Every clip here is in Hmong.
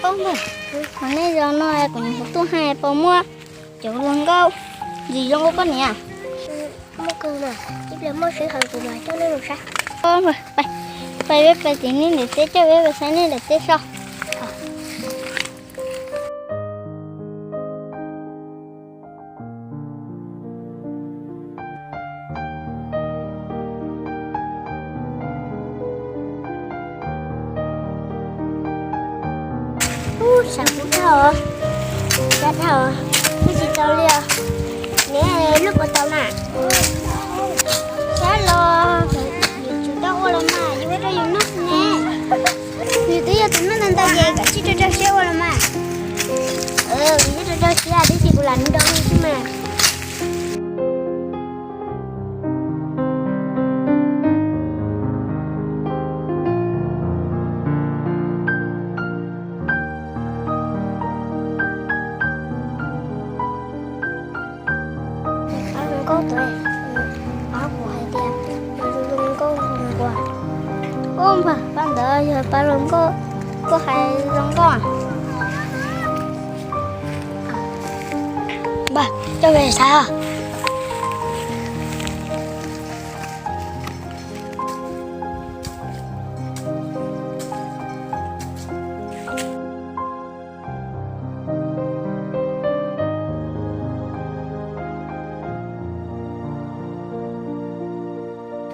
Ob, mas nej zaum no kuv nyuam qhuav tuaj hais puas muaj cov hluas nkauj ntxim zoo ua poj niam. Muaj kawg mas, ib pliag muaj sij hawm kuv mam coj nej mus saib. Peb pais tim nej daim teb, coj peb pais saib nej daim teb so. Ub, sab kub dhau, sab dhau, twb tsis tau li os. Neb lub puas tau na? Sab los yus tsum tau ua los mas, yus ua rau yus noj ne. Yus twb yog tus noj ntau ntau ces kav tsij rau rau siab ua los mas. Yus rau rau siab tiam sis kuv lam nrog xwb mas. Pab hluas nkauj tuaj, ob kuv hais tias zoo zoo nkauj nquas. Ub, npawg, pab ntawd yog pab hluas nkauj, kuj hais zoo nkauj. Npawg, coj peb saib os.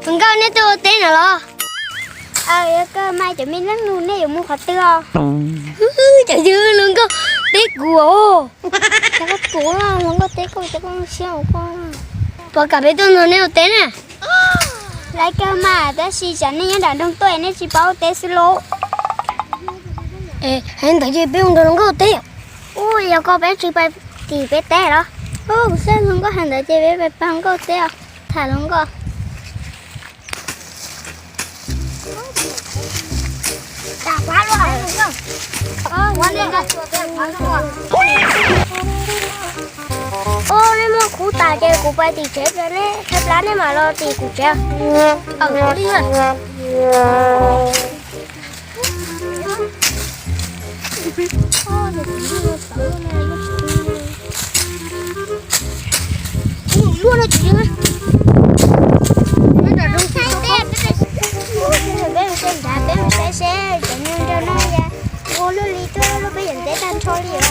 Hluas nkauj, neb tuaj ua teb no los? Aw, yog koj mas cov me leej nus nej yuav mus qhov twg os? Cov yawg hluas nkauj teb kuv os. Cas koj tuav hluas nkauj teb koj, cas koj siab ua koj. Puas kam peb tuaj nrog nej ua teb na? Laiv kawg mas, tab sis tsam nej nyob nram nroog tuaj nej tsis paub ua teb xwb lauj. Es hais ntawd ces peb mus nrog hluas nkauj ua teb. Ub, yog koj peb tsis pais tim peb teb los? Ub, kuv saib hluas nkauj hais ntawd ces peb pais pab hluas nkauj teb os. Tham hluas nkauj. Ub, nej muaj khub tas ces kuv pais tim tsev, nej tshaib plab nej mam los tim kuv tsev. Peb mus saib seb cov neeg nraug no ua luaj li tuaj lub peb yam teb tag nrho li os.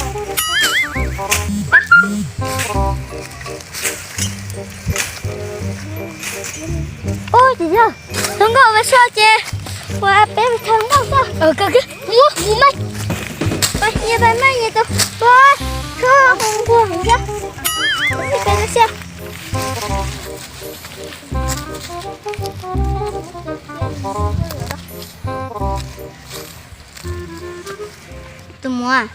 Ub, ces yog hluas nkauj ua saib ces ua peb mus tham hluas nkauj xwb. Mus, mus mas. Pais, pais mas, tus ua koj nquag thiab. Tus muam,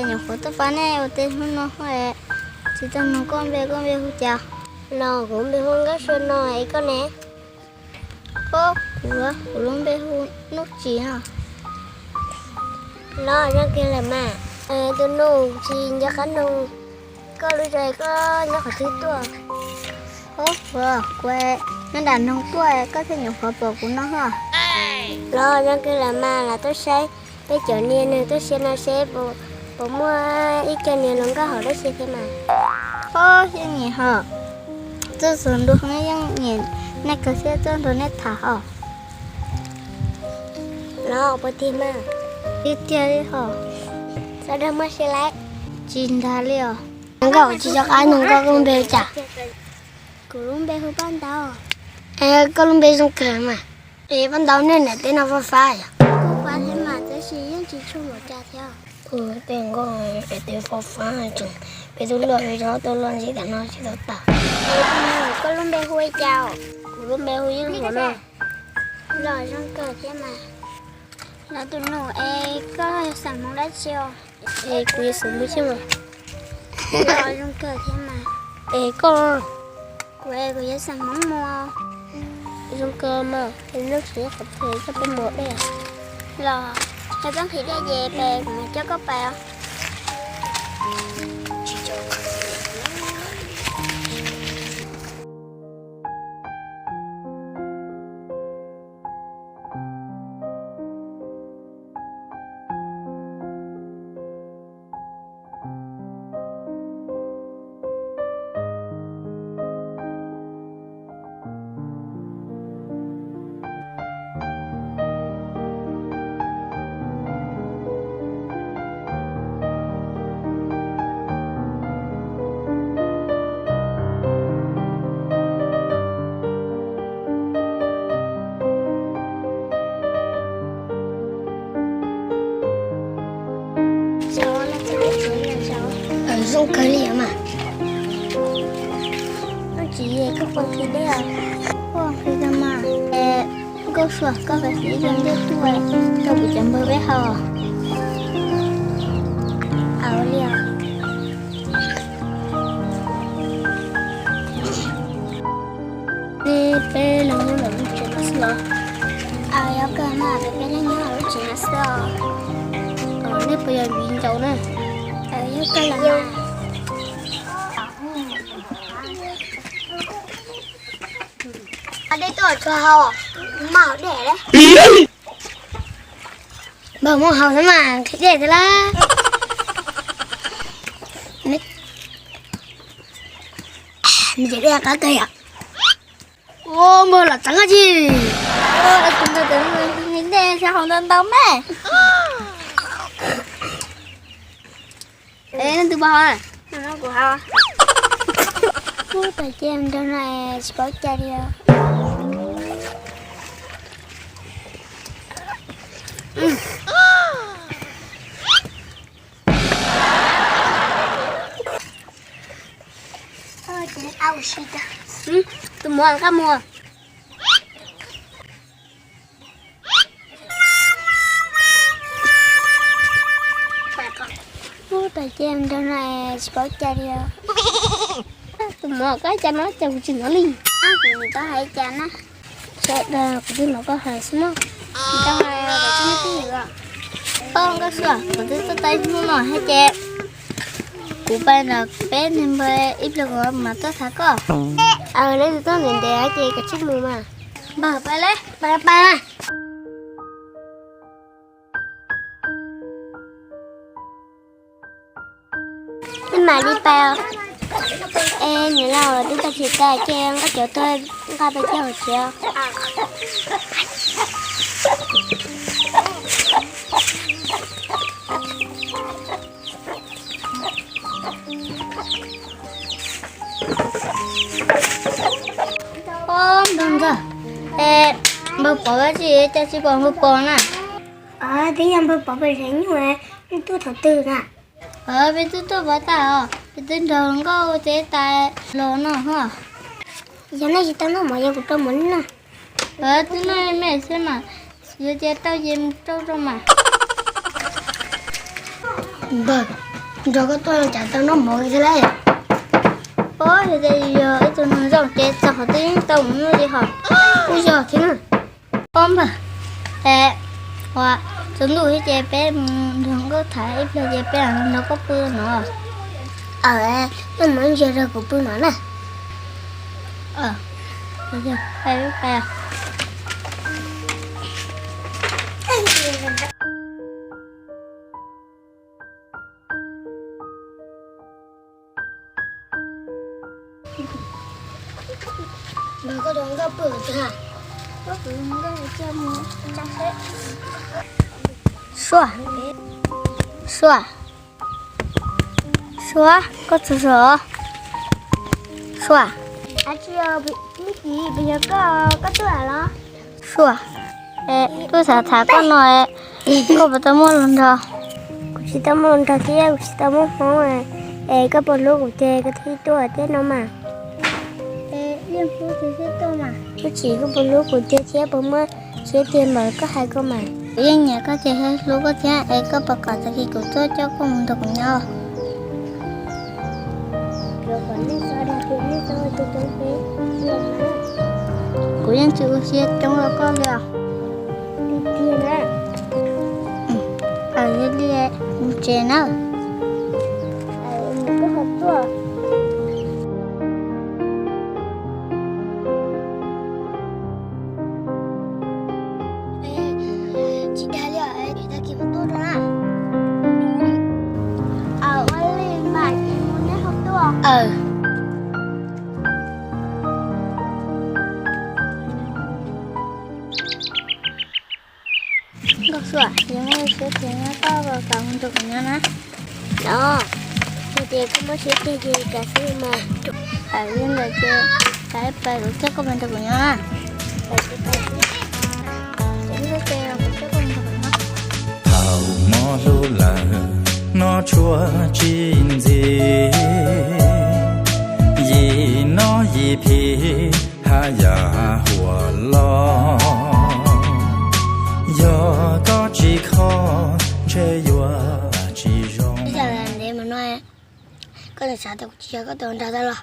nyuam qhuav tuaj pab nej ua teb hnub no, tsis tau nug koj npe, koj npe hu cas? Los kuv npe hu Nkauj Sua no, es koj ne? Kuv, kuv lub npe hu Nuj Tsim no. Los zoo kawg lawm mas. Tus nus tsis nco qab nug koj lub zos, koj nyob qhov twg tuaj? Kuv nyob nram nroog tuaj, koj thiaj nyuam qhuav pom kuv no hos. Los zoo kawg lawm mas, lam tuaj saib peb cov niag neeg tuaj sia no seb puas muaj ib co niag hluas nkauj haum dab tsi thiab mas. Ob, yeej nyiam hos. Tuaj txog ntua yeej nyiam nej kawg thiab tuaj nrog nej tham hos. Los puas tiag mas? Tiag tiag li hos. Sawv daws muaj siab lawm. Tsis nrag li os. Nkauj tsis nco qab nug koj, koj lub npe hu cas? Kuv lub npe hu Paj Ntau. Koj lub npe zoo kawg mas. Es Paj Ntau, nej daim teb no fab fab yom? Kuj fab thiab mas, tab sis yeej tsis tshua npaum cas thiab. Kuv tej nkauj daim teb fab fab tseem, peb tub luaj peb tub luaj ntxiv tam no tsis tau tag. Koj lub npe hu li cas? Kuv lub npe hu Yeej Huam no. Los zoo kawg thiab mas. Los tus nus, es koj xeem Hmoob dab tsi os? Es kuv yog xeem Hmoob Xyooj. Los zoo kawg thiab mas. Es koj? Kuv, kuv yog xeem Hmoob Muas. Zoo kawg mas, es hnub tsis qhov twg coj peb mus dej? Los, yog koj nqhis dej ces peb kuv mam coj koj pais os. Zoo kawg li os mas. Koj tsis, koj puas nqhis dej os? Koj nqhis kawg mas. Nkauj Sua, koj pab ib zaug ntiaj tug rau kuv cov npawg peb haus. Au li os. Nej peb leeg nyob lawm lub tsev no xwb los? Aw, yog kawg mas, peb peb leeg nyob lawm lub tsev no xwb os. Nej puas yog viv ncaus na? Aw, yog kawg los. Dej tuaj tsuag haus, kuv mas haus dej lawm. Npawg muab haus xwb mas nqhis dej xwb lawm. Nws ces dej qab kawg yom. Ua npawg los txeev dab tsi? Tus npawg tias nqhis dej xyov haus ntau ntau me. Es leej twg pom haus? Kuv haus. Ub, tas ces nrog no tsis paub cai li os. Tus muam qab muag. Ub, tas ces nrog no tsis paub cai li os. Tus muam, koj hais cas no cas kuv tsis hnov li. Kuv nim tau hais cas na. Sawv daws, kuv twb hnov koj hais xwb mog. Tsis tau hais, koj tsis muaj twj ywm. Koj Nkauj Sua, kuv twb tuaj tau ib hnub no thiab ces kuv pais nrog peb niag npawg ib pliag kuv mam tuaj tham koj. Aw, leej twg tuaj ntev ntev ces koj tsis mus mas. Npawg, pais lawm, pais pais. Nej mam li pais os. Es niam laus twb pais tsis tas ces nqa cov tuaj, nqa pais cog hauv tsev os. Ob, npawg Ntxawg, es npawg Pov dab tsi cas tsis pom npawg Pov na? Twb yog npawg Pov pem zeb nyuj, nej tuaj thaum twg na? Peb twb tuaj pov tas os, peb twb nrog nkauj teb tas los no hos. Yog nej tsis tau noj mov, yog kuv rau mov nej noj. Twb noj me xwb mas, yuav cia rau ces mus rau rau mas. Npawg, nrog koj tuaj cas tau noj mov thiab lauj? Ob, yog tias yus yog ib tug neeg zoo ces txog qhov twg yeej tau mus noj li hos. Kuj yog thiab na. Ob npawg, es ua tsaus ntuj thiab ces peb mus nrog nkauj tham ib pliag ces peb mam nrog koj pw no. Aw, koj mus ntsia rau kuv pw no na. Sua, Sua, Sua, koj txog Sua, Sua. Sua, es kuv xav tham koj no, koj puas tau muaj hluas nraug? Kuv tsis tau muaj hluas nraug thiab kuv tsis tau muaj hmoob, es koj puas hlub kuv ces koj thiaj tuaj thiab no mas. Tab sis koj puas hlub kuv tiag thiab puas muaj siab tiag npaum koj hais ko mas? Kuv yeej nyiam koj ces thiaj hlub koj thiab, es koj puas kam tag kis kuv tuaj coj koj mus nrog kuv nyob? Kuv yeej tsis ua siab coob rau koj li os. Aw, yog li mus tsev na. Tsis dag li os, tag kis mam tuaj dua na. Aw, ua li mas tsis mus nej ho tuaj. Aw. Nkauj Sua, yog muaj siab tiag nyob koj puas kam mus nrog kuv nyob na? Los, yog tias koj muaj siab tiag ces kam xwb mas. Aw, yog ntawd ces kam pais kuv coj koj mus nrog kuv nyob na. Thaum mob hlub lawm, no tshuav tsis ntxim. Koj xav tias kuv tsis yog koj tus nraug tau los?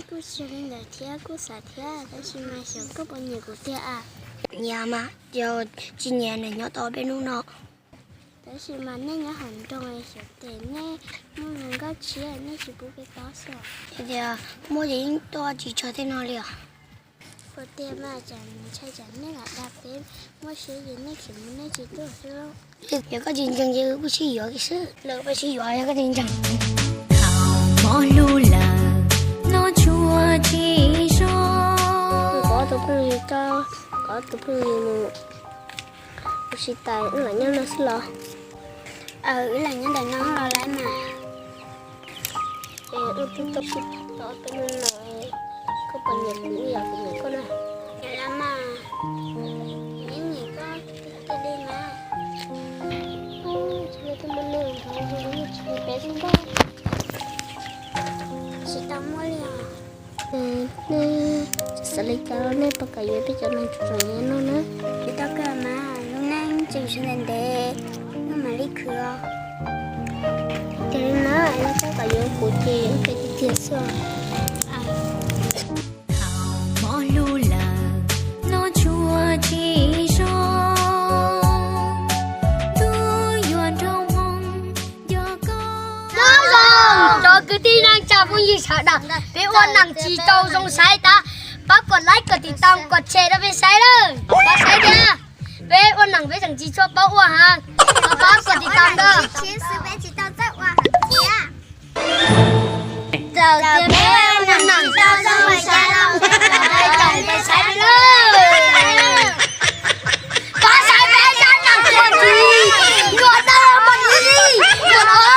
Kuj tsis li ntawd thiab, kuj xav thiab, tab sis mas xyov koj puas nyiam kuv tiag a. Nyiam mas, yog tsis nyiam nws nyob tau peb hnub no. Tab sis mas nej nyob hauv nroog xyov tes nej muaj hluas nkauj tshiab nej tsis pub peb paub xwb. Tias muaj ces yeej tuaj tsis tshua tej no li os. Puas tiag mas, tsam ntshai tsam nej lam dag peb, muaj siab ces nej khiav mus nej tsis tuaj xwb. Yog koj tsis ntseeg ces wb kuj sib yuav kiag xwb, lawv peb sib yuav yog koj tsis ntseeg. Thaum mob hlub lawm, no tsuas tsis zoo. Koj tus phooj ywg, koj tus phooj ywg mus ua si tas wb lam nyob no xwb los? Aw, wb lam nyob ntawm no los lawm mas. Es wb twb tau sib tham tau ob peb hnub no, koj puas nyiam kuv ib yam kuv nyiam koj na? Nyiam los mas, yeej nyiam koj tiag tiag li mas. Tsis muaj tus muaj neeg nrog ua, yeej tsis nyiam peb xwb ntag. Tsis tau muaj li os. Nej xav li cas los nej puas kam yuav peb cov neeg tsoom tsoom nyiam no na? Tsis tau kawg mas, lub neej tseem sawv ntxov ntev, nej mam li khwv os. Ces li na, nej txhob kam yuav kuv ces wb peb tiag tiag xwb. Thaum mob hlub lawm, no tsuas tsis zoo. Ntuj yuav nrog hmoo, yog koj. Nyob zoo cov kwv tij neej tsa phooj ywg sawv daws, peb ua neeg tsis tau zoo saib tab, pab kom like, kom tiv tau, kom share rau peb saib lawm. Pab saib thiab, peb ua neeg peb tseem tsis tshua paub ua heev, pab kom tiv tau ntawd. Txawm tias peb ua neeg tsis tau zoo saib los peb saib lawm. Pab saib peb zaj neeg txuas ntxiv, yuav tau los mas li, yuav los.